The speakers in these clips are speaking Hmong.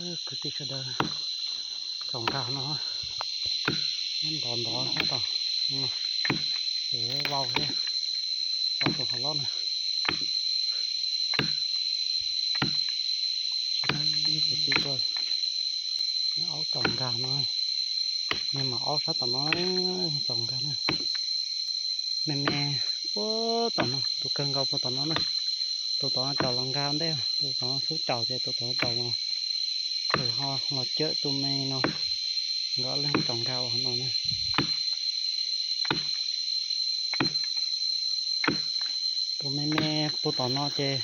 Kwv tij sawv daws, tsaus nkag no, ntov ntov tom, ces vau thiab, tau tus hov lob na. Kwv tij tuaj, aub tsaus nkag no, niag maum aub sab tom no tsaus nkag na. Me me puag tom no, tus kawg nkaus puag tom no na. Tus tom no tsaus los nkag ntej, tus tom no xub tsaus ces tus tom no tsaus los, tus ho los cawm tus me no, nkawd ob leeg tsaus nkag ua no na. Tus me me puag tom no ces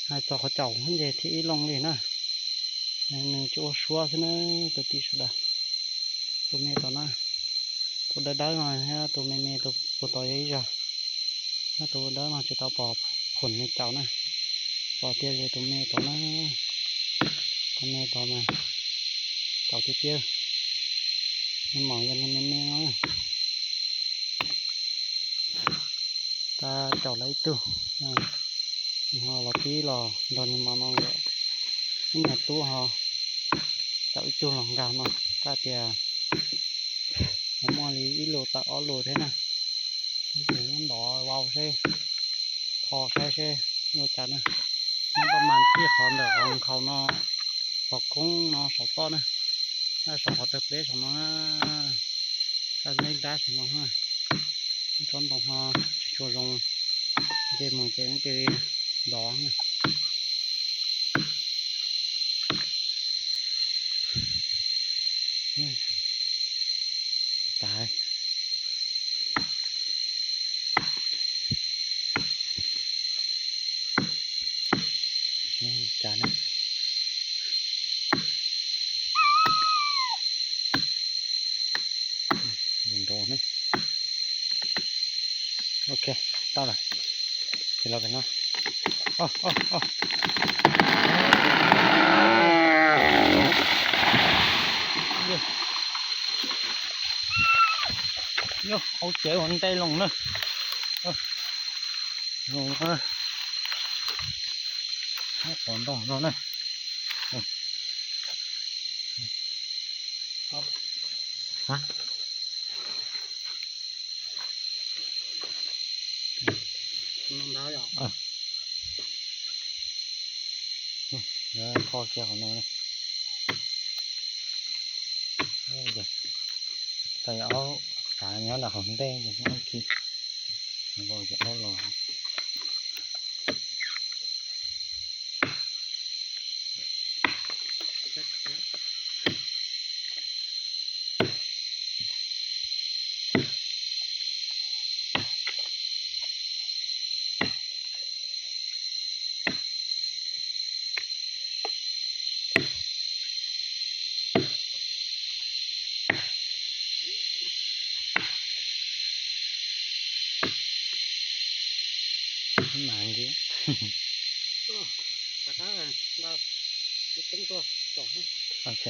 hais txog qhov caum ces thiaj ib loo li na, nws tsis ua suab xwb na, kwv tij sawv daws. Tus me tom no, tus dawb dawb no thiab tus me me tus puag tom yog ib zag, tus dawb no tsis tau pom phom nws caum na, pom tias tus me tom na, tus me tom mas caum tiag tiag, nws mam yog niag me me no. Tab caum lawv ib tug, ho los pib los nrog niag maum no nkawd ib niag tub ho caum ib tug los nkag no, tab tias muaj li ib lus tawm ob lus thiab na. Ib tug ntov vau seb, tho saib seb ua cas na. Nyob pab mas txij qhov ntawm qhov nkhaus no, qhov koob no saum toj na, saum qhov tawg pleb saum no, txaj neb dab saum no, tsob ntoo ho tsis tshua zoo, nce mus ces cia li ntov. Tas. Cas ne? Nrov ne. Ok, tau lawm. Ces los pem no. Yog hauv tsev ua ntej loo na. Loo na. Qhov ntoo no na. Kho kiag qhov no. Tau aub xav nyob ntawm hauv ntej ces aub khi, ces aub los. Mas nti. Ok.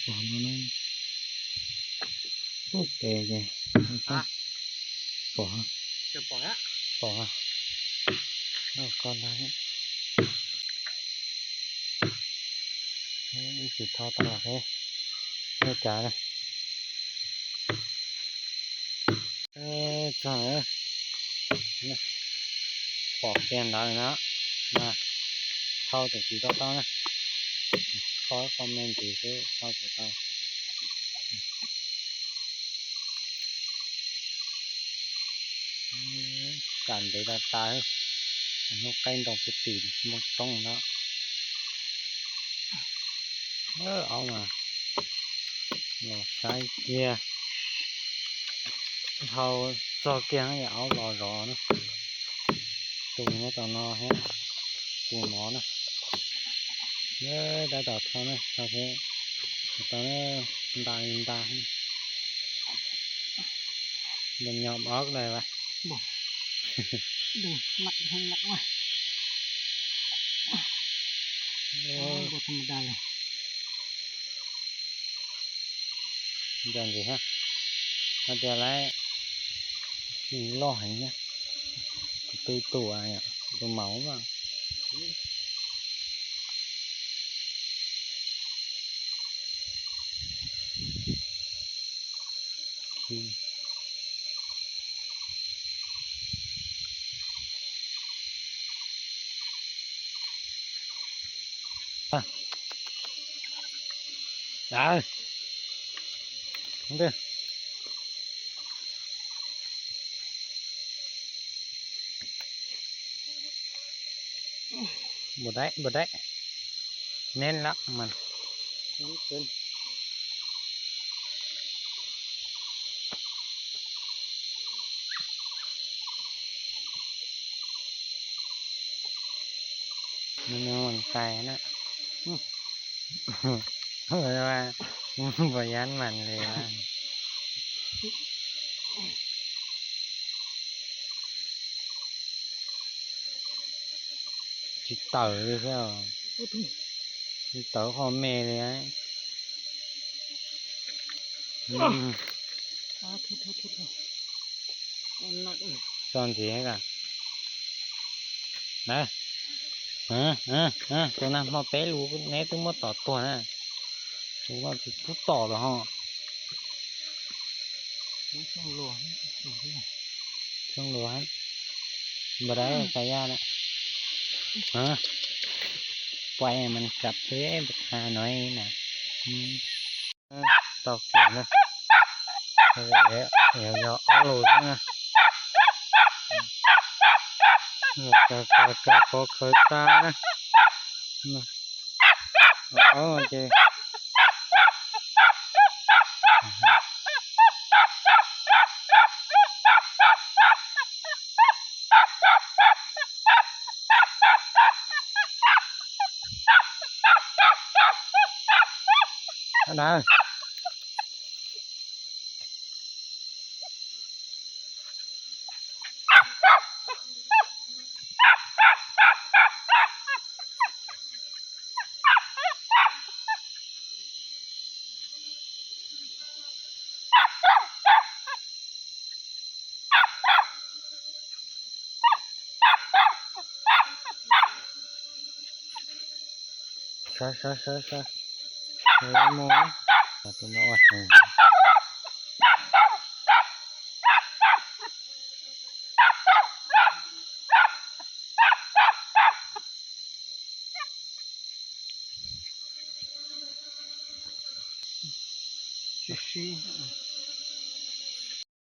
Pom no, pom pem ces pom, pom, koj ntag. Ib tsis thau tau los seb ua cas na. Txog, pom kiag ntawd na, mas thau tseem tsis tau tau na. Kho ib qho me ntsis xwb thau tsis tau. Kam ntev tas tas, hnub qaij nroo puag tim npoo toob no. Aub mas los saib kiag, thau txog kiag aub los zov na. Tus nyob tom no thiab, tus no na. Tab tom thau na, thau thiab, tau nta li nta. Nta nyom ob lawm. Nco ntsis thiab, hais tias lawv tsis loj heev thiab, tus peb tus, tus maum mas. Neb lawm mas. Nws mus tais na. Puas yab mas li. Tsis tawm li thiab, tsis tawm qhov me li. Tso ntxiv ka. Na, tus nag hmo peb lus neb twb muab tom tuag na. Tus no tsis pub tom lawm ho. Xyoo lus, npawg dawb Xayaj na. Puas mas kab peb ha no na. Tau kiag na. Yog ob lus xwb na. Kawg kawg kawg pov khawv tag na. Ces na. Sawv sawv sawv sawv. Mus. Tus no ua heev. Sib sib.